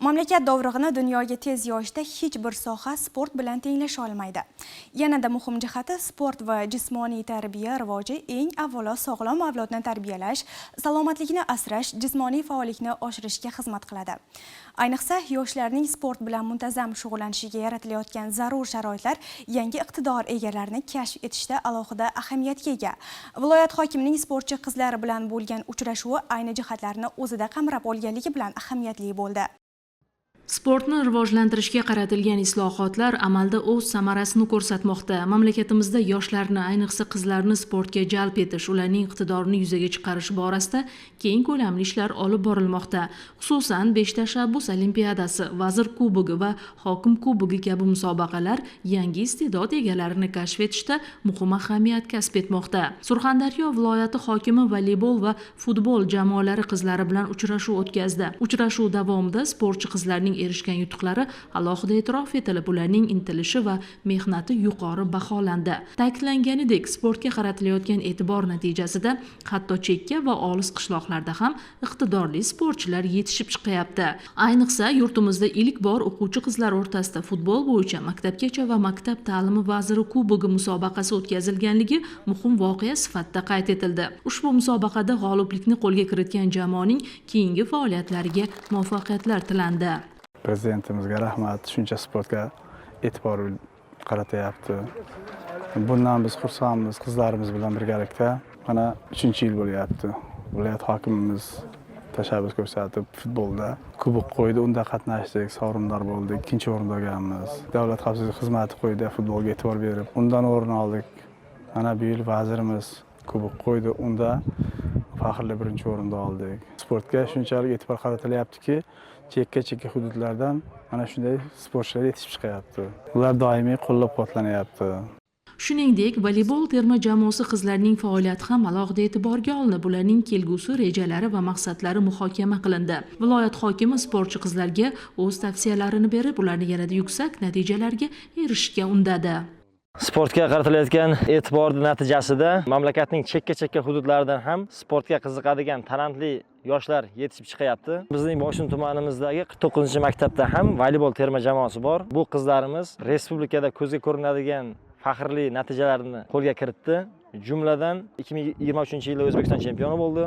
Mamlakat dovrug'ini dunyoga tez yoyishda hech bir soha sport bilan tenglasha olmaydi. Yanada muhim jihati, sport va jismoniy tarbiya rivoji eng avvalo sog'lom avlodni tarbiyalash, salomatlikni asrash, jismoniy faollikni oshirishga xizmat qiladi. Ayniqsa, yoshlarning sport bilan muntazam shug'ullanishiga yaratilayotgan zarur sharoitlar yangi iqtidor egalarini kashf etishda alohida ahamiyatga ega. Viloyat hokimining sportchi qizlar bilan bo'lgan uchrashuvi ayni jihatlarni o'zida qamrab olganligi bilan ahamiyatli bo'ldi. Sportni rivojlantirishga qaratilgan islohotlar amalda o'z samarasini ko'rsatmoqda. Mamlakatimizda yoshlarni, ayniqsa qizlarni sportga jalb etish, ularning iqtidorini yuzaga chiqarish borasida keng ko'lamli ishlar olib borilmoqda. Xususan, "Besh tashabbus olimpiadasi", "Vazir kubogi" va "Hokim kubogi" kabi musobaqalar yangi iste'dod egalarini kashf etishda muhim ahamiyat kasb etmoqda. Surxondaryo viloyati hokimi voleybol va futbol jamoalari qizlari bilan uchrashuv o'tkazdi. Uchrashuv davomida sportchi qizlarning erishgan yutuqlari alohida e'tirof etilib, ularning intilishi va mehnati yuqori baholandi. Ta'kidlanganidek, sportga qaratilayotgan e'tibor natijasida hatto chekka va olis qishloqlarda ham iqtidorli sportchilar yetishib chiqyapti. Ayniqsa, yurtimizda ilk bor o'quvchi qizlar o'rtasida futbol bo'yicha Maktabgacha va maktab ta'limi vaziri kubogi musobaqasi o'tkazilganligi muhim voqea sifatida qayd etildi. Ushbu musobaqada g'oliblikni qo'lga kiritgan jamoaning keyingi faoliyatlariga muvaffaqiyatlar tilandi. Prezidentimizga rahmat, shuncha sportga e'tibor qaratyapti. Bundan biz xursandmiz. Qizlarimiz bilan birgalikda mana uchinchi yil bo'lyapti. Viloyat hokimimiz tashabbus ko'rsatib, futbolda kubok qo'ydi, unda qatnashdik, sovrindor bo'ldik, ikkinchi o'rinda olganmiz. Davlat xavfsizlik xizmati qo'ydi, futbolga e'tibor berib, undan o'rin oldik. Mana bu yil vazirimiz kubok qo'ydi, unda faxrli birinchi o'rinda oldik. Sportga shunchalik e'tibor qaratilyaptiki, chekka chekka hududlardan mana shunday sportchilar yetishib chiqyapti. Ular doimiy qo'llab quvvatlanyapti. Shuningdek, voleybol terma jamoasi qizlarining faoliyati ham alohida e'tiborga olinib, ularning kelgusi rejalari va maqsadlari muhokama qilindi. Viloyat hokimi sportchi qizlarga o'z tavsiyalarini berib, ularni yanada yuksak natijalarga erishishga undadi. Sportga qaratilayotgan e'tiborni natijasida mamlakatning chekka-chekka hududlaridan ham sportga qiziqadigan talantli yoshlar yetishib chiqyapti. Bizning Boysun tumanimizdagi 49-maktabda ham voleybol terma jamoasi bor. Bu qizlarimiz respublikada ko'zga ko'rinadigan faxrli natijalarni qo'lga kiritdi. Jumladan, 2023-yilda O'zbekiston chempioni bo'ldi.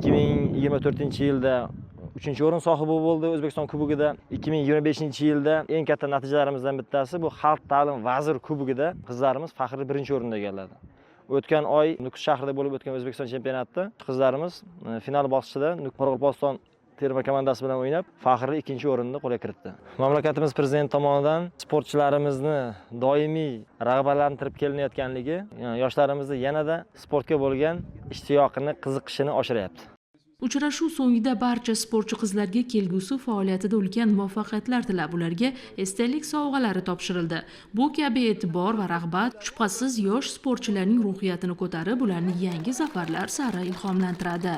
2024-yilda 3-o'rin sohibi bo'ldi O'zbekiston kubogida. 2025-yilda eng katta natijalarimizdan bittasi, bu Xalq ta'lim vazir kubogida qizlarimiz faxrli 1-o'rinni egalladi. O'tgan oy Nukus shahrida bo'lib o'tgan O'zbekiston chempionatida qizlarimiz final bosqichida Qoraqalpog'iston terma komandasi bilan o'ynab, faxrli ikkinchi o'rinni qo'lga kiritdi. Mamlakatimiz prezidenti tomonidan sportchilarimizni doimiy rag'batlantirib kelinayotganligi yoshlarimizni yanada sportga bo'lgan ishtiyoqini, qiziqishini oshiryapti. Uchrashuv so'ngida barcha sportchi qizlarga kelgusi faoliyatida ulkan muvaffaqiyatlar tilab, ularga esdalik sovg'alari topshirildi. Bu kabi e'tibor va rag'bat, shubhasiz, yosh sportchilarning ruhiyatini ko'tarib, ularni yangi zafarlar sari ilhomlantiradi.